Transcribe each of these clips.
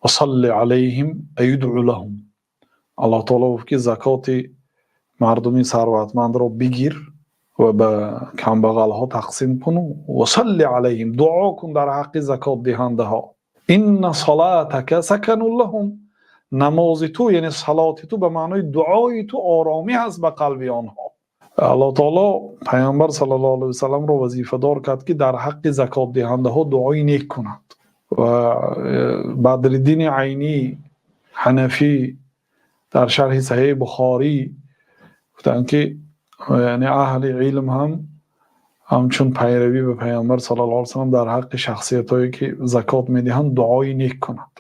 وصل عليهم أي ادع لهم. Аллоҳ таоло гуфт, ки закоти мардуми сарватмандро бигир ва ба камбағалҳо тақсим куну وصل عليهم, дуо кун дар ҳаққи закотдиҳандаҳо. إن صلاتك سكن لهم, намози ту, яъне салоти ту, ба маънои дуои ту оромӣ ҳаст ба қалби онҳо. Аллоҳ таоло Паёмбар саллаллоҳу алайҳи васалламро вазифадор кард, ки дар ҳаққи закотдиҳандаҳо дуои нек кунад. Ва Бадриддини Айнӣ Ҳанафӣ дар шарҳи Саҳеҳи Бухорӣ гуфтанд, ки яъне аҳли илм ҳам ҳамчун пайравӣ ба Паёмбар саллаллоҳу алайҳи васаллам дар ҳаққи шахсиятҳое, ки закот медиҳанд, дуои нек кунад.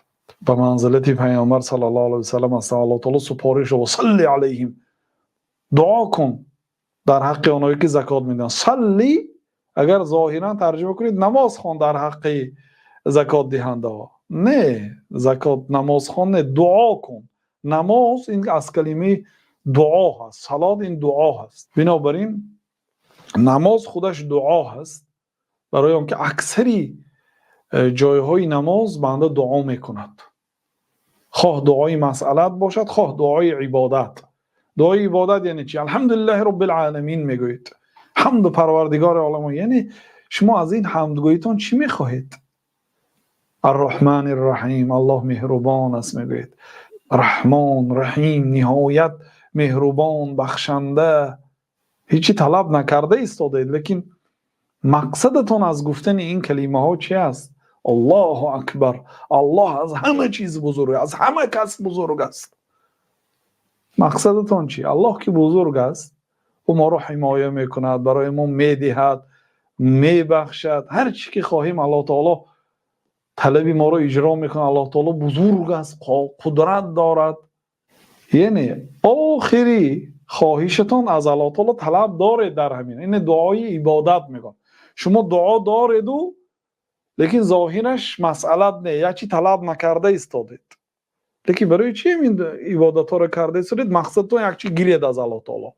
Ба манзилати Паёмбар саллаллоҳу алайҳи васаллам аст. Аллоҳ таоло супориш: وصل عليهم, дуо кун дар ҳаққи онҳое, ки закот медиҳанд. صل агар зоҳиран тарҷума кунед, намоз хон дар ҳаққи закотдиҳандаҳо. Не, закот намозхон не, дуо кун. Намоз ин аз калимаи дуо ҳаст, салот ин дуо ҳаст. Бинобар ин намоз худаш дуо ҳаст, барои он ки аксари ҷойҳои намоз банда дуо мекунад, хоҳ дуои масъалат бошад, хоҳ дуои ибодат. Дуои ибодат яъне чи? الحمد لله رب العالمين мегӯед, ҳамду Парвардигори оламон. Яъне шумо аз ин ҳамдгӯитон чӣ мехоҳед? الرحمن الرحيم, Аллоҳ меҳрубон аст мегӯед. Раҳмон, Раҳим, ниҳоят меҳрубон, бахшанда. Ҳечи талаб накарда истодаед, лекин мақсадатон аз гуфтани ин калимаҳо чи аст? Аллоҳу акбар, Аллоҳ аз ҳама чиз бузург, аз ҳама кас бузург аст. Мақсадатон чи? Аллоҳ ки бузург аст, ӯ моро ҳимоя мекунад, барои мо медиҳад, мебахшад, ҳар чӣ ки хоҳем, Аллоҳ таоло талаби моро иҷро мекунад. Аллоҳ таоло бузург аст, қудрат дорад. Яъне охири хоҳишатон аз Аллоҳ таоло талаб доред дар ҳамин. Ин дуои ибодат мегӯяд. Шумо дуо дореду, лекин зоҳираш масъалат не, як чи талаб накарда истодед. Лекин барои чи ин ибодатҳоро карда истодед? Мақсадтон як чи гиред аз Аллоҳ таоло,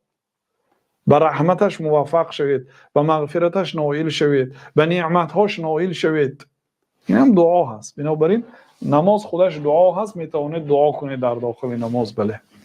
ба раҳматаш муваффақ шавед, ба мағфираташ ноил шавед, ба неъматҳош ноил шавед. Инам дуо ҳаст. Бинобар ин намоз худаш дуо ҳаст, метавонед дуо кунед дар дохили намоз, бале.